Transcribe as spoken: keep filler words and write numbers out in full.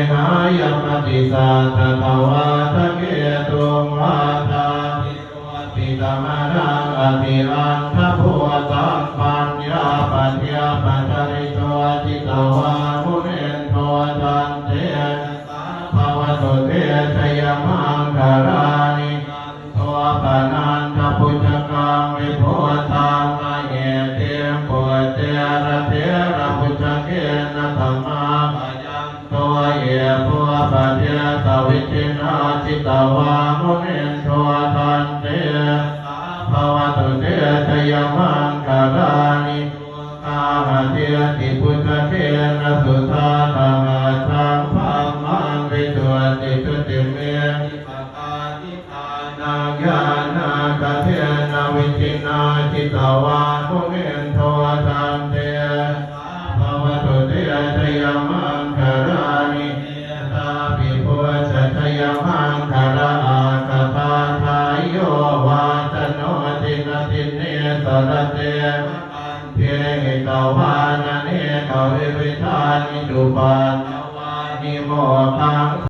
vihāya matisaccakavādaketuṃ vādābhiropitamanaṃ atiandhabhūtaṃ paññāpadīpajalito jitavā munindo tantejasā bhavatu te jayamaṅgalāni. Nandopanandabhujagaṃ vibudhaṃ mahiddhiṃ puttena therabhujagena damāpayanto iddhūpadesavidhinā jitavā munindo tantejasā bhavatu te jayamaṅgalāni. Duggāhadiṭṭhibhujagena sudaṭṭhahatthaṃ brahmaṃ visuddhijutimiddhibakābhidhānaṃ ñāṇāgadena vidhinā jitavā munindo tantejasā bhavatu te jayamaṅgalāni. Etāpi buddhajayamaṅgalaaṭṭhagāthā yo vācano dinadine sarate matandī hitvānanekavividhāni cupaddavāni mokkhaṃ